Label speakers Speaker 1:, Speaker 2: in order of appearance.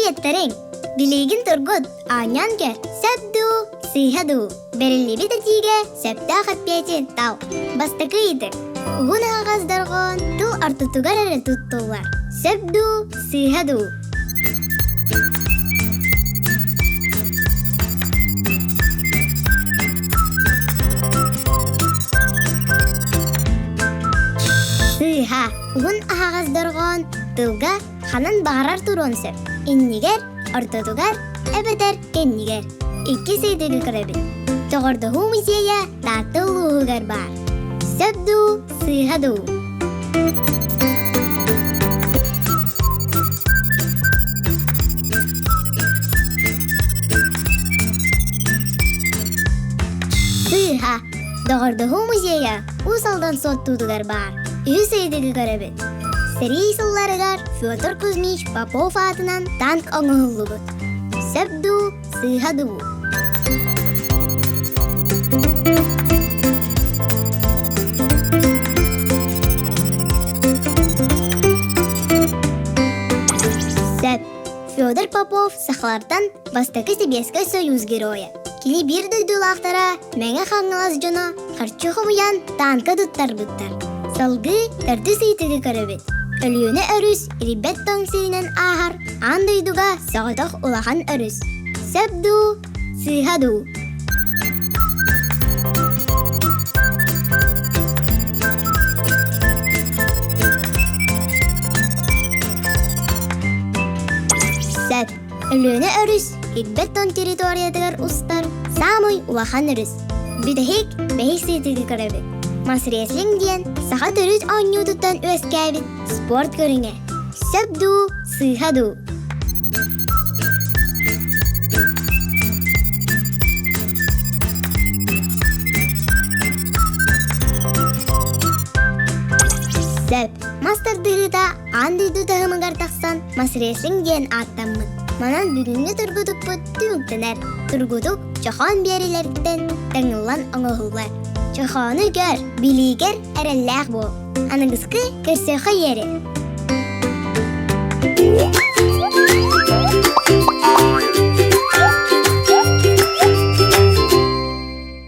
Speaker 1: Сиэттэрин, билигин тургут, оонньоон көр, сөп дуу, сыыһа дуу, бэриллибит этиигэ сөптөөх эппиэти тал. Бастакы ыйытык. Уһун аһаҕас дорҕоон тыл ортотугар эрэ туттуллар. Сөп дуу, сыыһа дуу? Сыыһа. Уһун аһаҕас дорҕоон тылга ханан баҕарар туруон сөп. Иннигэр, ортотугар эбэтэр кэннигэр. Иккис ыйытыгы көрөбүт. Доҕордоһуу музейа Таатта улууһугар баар. Сөп дуу, сыыһа дуу? Сыыһа. Доҕордоһуу музейа Уус Алдан Суоттуутугар баар. Үһүс ыйытыгы көрөбүт. Сэрии сылларыгар Федор Кузьмич Попов аатынан танк оҥоһуллубут. Сөп дуу, сыыһа дуу? Сөп. Федор Попов сахалартан бастакы Сэбиэскэй Союз геройа. Кини биир дойдулаахтара Мэҥэ Хаҥалас дьоно харчы хомуйан танка туттарбыттар. Салгыы төрдүс ыйытыгы көрөбүт. Өлүөнэ өрүс ирбэт тоҥ сиринэн ааһар аан дойдуга соҕотох улахан өрүс. Сөп дуу, сыыһа дуу? Сөп. Өлүөнэ өрүс ирбэт тоҥ территориятыгар устар саамай улахан өрүс. Бүтэһик бэһис ыйытыгы көрөбүт. Мас-рестлинг диэн саха төрүт оонньуутуттан үөскээбит спорт көрүҥэ. Сөп дуу, сыыһа дуу? Сөп. Мас тардыһыыта аан дойду таһымыгар тахсан мас-рестлинг диэн ааттаммыт. Манан бүгүҥҥү тургутукпут түмүктэнэр. Тургутук чохоон биэрилэриттэн таҥыллан оҥоһуллар. Чохоону көр, билиигэр эрэллээх буол. Аныгыскы көрсүөххэ иэри.